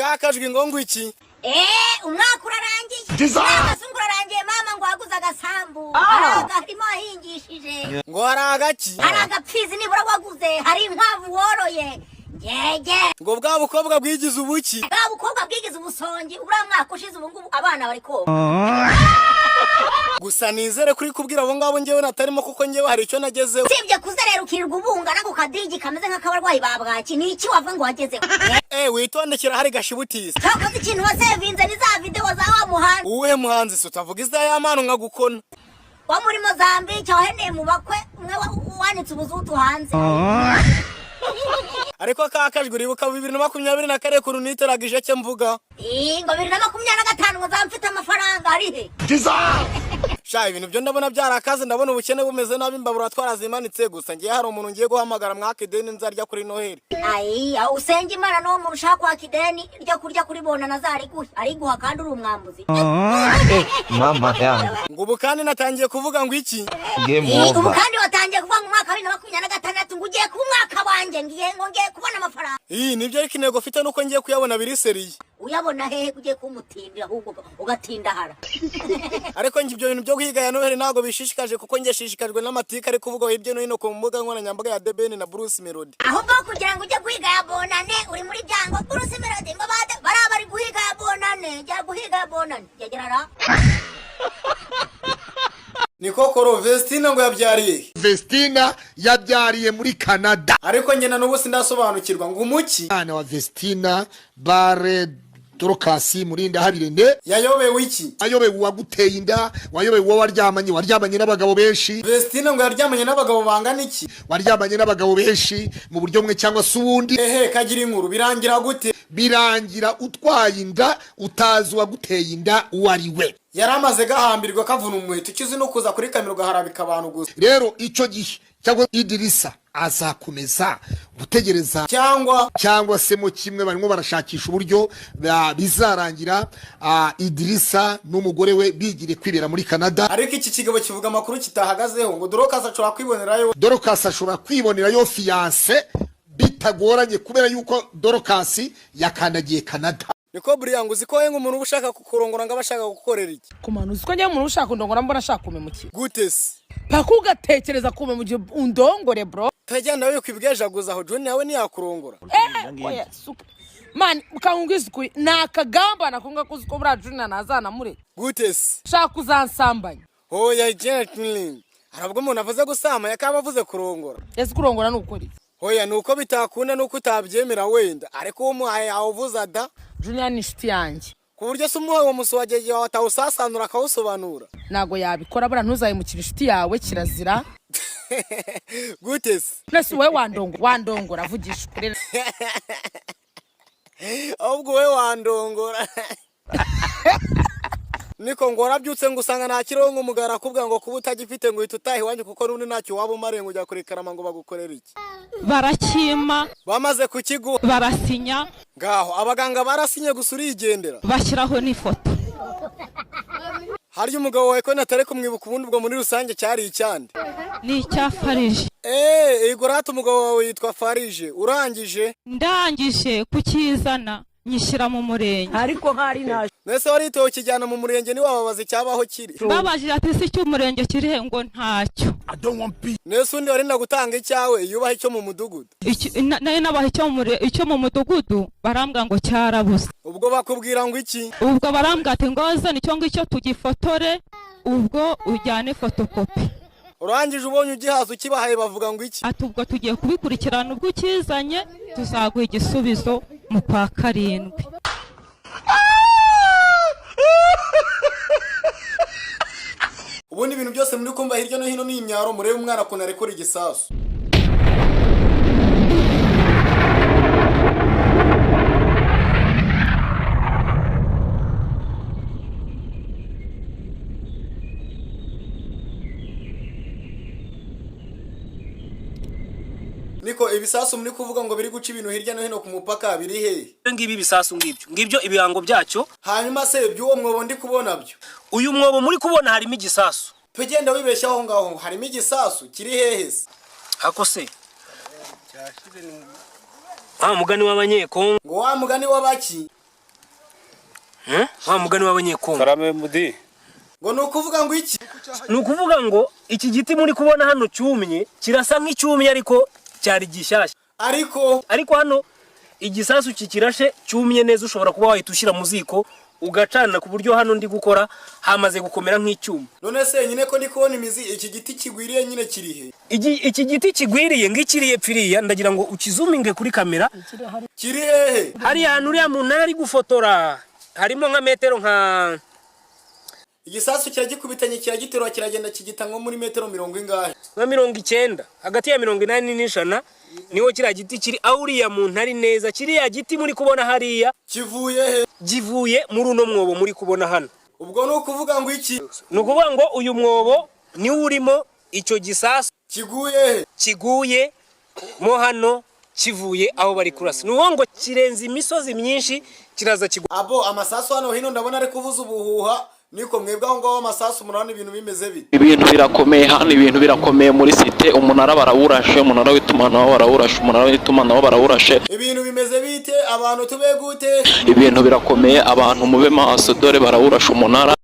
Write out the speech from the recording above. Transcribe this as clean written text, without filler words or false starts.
Kakajwi ngo ngwiki? Umwaka urarangiye, umwaka se urarangiye mama. Ngo waguze agasambu, hari akarima wahingishije? Ngo hari agaki? Hari agapfizi nibura waguze? Hari inkwavu woroye? Ngege. Ngo bwa bukobwa bwigize ubuki? Bwa bukobwa bwigize ubusongi uriya mwaka ushize, ubu ngubu abana bari koga. Gusa nizere kuri kubwira abo ngabo njyewe natarimo, kuko njyewe hari icyo nagezeho. Usibye kuzerera ukirirwa ubunga n'ako kadigi kameze nk'akabarwayi ba bwaki, ni iki wavuga ngo wagezeho? Witondekera hari gashibutisi. Cyakoze ikintu wasevinze ni za videwo za wa muhanzi. Uwuhe muhanzi se? Utavuga iza ya mpano nkagukona. Wo muri Mozambique waheneye mu bakwe, umwe wanitse ubuzutu hanze. Ariko kakajwi, uribuka 2024 ukuntu niteraga ijeke mvuga? Ii, ngo 2025 ngo nzaba mfite amafaranga, ari he? Sha, ibintu byo ndabona byarakaze, ndabona ubukene bumeze nabi, imbabura twarazimanitse. Gusa ngiye hari umuntu ngiye guhamagara mwaka ideni nzarya kuri Noheli. Ayi, aho usenga Imana n'uwo muntu ushaka kwaka ideni ryo kurya kuri bona nazariguhe, ariguha kandi uri umwambuzi. Mama yangu. Ngo ubu kandi natangiye kuvuga ngo iki? Game Ii, ubu over. kandi watangiye kuvuga ngo umwaka wa 2026 ngo ugiye kuba umwaka wanjye, ngiye ngo ngiye kubona amafaranga. Iyi nibyo, ariko intego mfite nuko ngiye kuyabona biri sérieux. Uyabona hehe? Ugiye kumutindira ahubwo ugatindahara. Ariko njye ibyo bintu byo guhiga ya Noheli ntabwo bishishikaje, kuko njye shishikajwe n'amatika ari kuvugwa hirya no hino ku mbuga nkoranyambaga ya The Ben na Bruce Melody. Ahubwo kugira ngo ujye guhiga ya bonane, uri muri byango Bruce Melody ngo bade bariya bari guhiga ya bonane, jya guhiga ya bonane yegerara. Niko koro, Vestina ngo yabyariye he? Vestina yabyariye muri Canada. Ariko njye na n'ubu sindasobanukirwa ngo umuki. Umwana wa Vestina bare Dorokasi Murinda Habirene. Yayobewe iki? Ayobewe uwaguteye inda, wayobewe uwo waryamanye, waryamanye n'abagabo benshi. Vestina ngo yaryamanye n'abagabo bangana iki? Waryamanye n'abagabo benshi mu buryo bumwe cyangwa se ubundi. Ehe, kagira inkuru, birangira gute? Birangira utwaye inda utazi uwaguteye inda uwo ari we. Yari amaze gahambirwa kavuna umuheto, icyo uzi no kuza kuri kamera ugaharabika abantu gusa. Rero icyo gihe cyangwa Idirisa azakomeza gutegereza cyangwa cyangwa se mo kimwe barimo barashakisha uburyo bizarangira Idirisa n'umugore we bigire kwibera muri Canada. Ariko iki kigabo kivuga amakuru kitahagazeho, ngo Dorokasi ashobora kwibonerayo. Dorokasi ashobora kwibonerayo fiancé bitagoranye, kubera yuko Dorokasi yakandagiye Canada. Niko buriya, ngo uzi ko we nk'umuntu uba ushaka kukurongora ngo aba ashaka gukorera iki? Ku muntu uzi ko njyewe umuntu ushaka kundongora mbona ashaka kumemukira. Gute se? Paka ugatekereza kumemukira undongore, bro. Utagenda wikwibwejaguza aho, Juni nawe ntiyakurongora. Oya, suka man, ukangubwiza ukuri, ni akagambana ko ngako, uzi ko buriya Junior ntazanamureka. Gute se? Ushaka kuzansambanya. Hoya gentleman, hari ubwo umuntu avuze gusama yakaba avuze kurongora. Ese kurongora ni ukora iki? Hoya, ni uko bitakunda, ni uko utabyemera wenda, ariko uwo umuhaye yawuvuza da. Junior ni inshuti yanjye. Ku buryo se umuhaye uwo musuwagege wawe atawusasanura akawusobanura? Ntabwo yabikora buriya, ntuzahemukire inshuti yawe, kirazira. Gute se? Nese wowe wandongora, avugisha ukuri. Ahubwo wowe wandongora. Niko, ngo warabyutse ngo usanga nta kirongo, umugabo arakubwira ngo kuba utagifite ngo uhita utaha iwanyu, kuko n'ubundi ntacyo waba umariye, ngo ujya kurikarama, ngo bagukorere iki? Barakima. Bamaze kukiguha? Barasinya. Ngaho abaganga barasinye gusa urigendera? Bashyiraho n'ifoto. Harya umugabo wawe ko natari kumwibuka, ubundi ubwo muri rusange cyari icyande? Ni icya Farije. Eee, igorate, umugabo wawe yitwa Farije. Urangije? Ndangije kukizana nyishyira mu murenge. Ariko hari nta Mbese waritoye ukijyana mu murenge, ntiwababaza icyabaho kiri? Babajije ati: "Ese icy'umurenge kiri he?" Ngo ntacyo. Mbese undi warinda gutanga icyawe yubaha icyo mu mudugudu? Nari nabaha icyo mu mudugudu, barambwira ngo cyarabuze. Ubwo bakubwira ngo iki? Ubwo barambwira ati: "Ngo zana icyo ngicyo tugifotore, ubwo ujyane fotokopi." Urangije ubonye ugihaza ukibahaye, bavuga ngo iki? Ati: "Ubwo tugiye kubikurikirana, ubwo ukizanye tuzaguha igisubizo mu kwa karindwi." Ubundi ibintu byose muri kumva hirya no hino ni imyaro. Murebe umwana ukuntu arekura igisasu. Niko, ibisasu muri kuvuga ngo biri guca ibintu hirya no hino ku mupaka biri hehe? Ngibi ibisasu ngibyo, ngibyo ibirango byacyo. Hanyuma se by'uwo mwobo ndi kubona byo? Uyu mwobo muri kubona harimo igisasu. Tugenda wibeshya aho ngaho, harimo igisasu kiri hehe se? Hako se wa mugani w'Abanyekongo. Ngo wa mugani w'abaki? Wa mugani w'Abanyekongo. Karame mudi. Ngo ni ukuvuga ngo iki? Ni ukuvuga ngo iki giti muri kubona hano cyumye, kirasa nk'icyumye ariko cyari gishyashya. Ariko hano igisasu kikirashe cyumye neza, ushobora kuba wahita ushyira mu ziko ugacana, ku buryo hano ndi gukora hamaze gukomera nk'icyuma. None se nyine ko ndi kubona imizi, iki giti kigwiriye nyine kiri he? Iki giti kigwiriye ngikiriye pfiriya, ndagira ngo ukizuminge kuri kamera. Kiri hehe? Hariya hantu uriya muntu ari gufotora harimo nka metero nka Igisasu kiragikubitanye, kiragiterura, kiragenda kigita nko muri metero mirongo ingahe? Nka 90, hagati ya 80 n'100 niho kiriya giti kiri, aho uriya muntu ari neza. Kiriya giti muri kubona hariya Kivuye he? Kivuye muri uno mwobo muri kubona hano. Ubwo ni ukuvuga ngo iki? Ni ukuvuga ngo uyu mwobo niwo urimo icyo gisasu. Kiguye he? Kiguye mo hano, kivuye aho bari kurasa. Ni ukuvuga ngo kirenze imisozi myinshi, kiraza kigwa. Abo amasasu hano hino ndabona ari kuvuza ubuhuha. Niko mwebwe aho ngaho amasasu murabona ibintu bimeze bite? Ibintu birakomeye hano, ibintu birakomeye muri site. Umunara barawurashe, umunara w'itumanaho barawurashe, umunara w'itumanaho barawurashe. Ibintu bimeze bite? Abantu tube gute? Ibintu birakomeye, abantu mube maso, dore barawurashe umunara.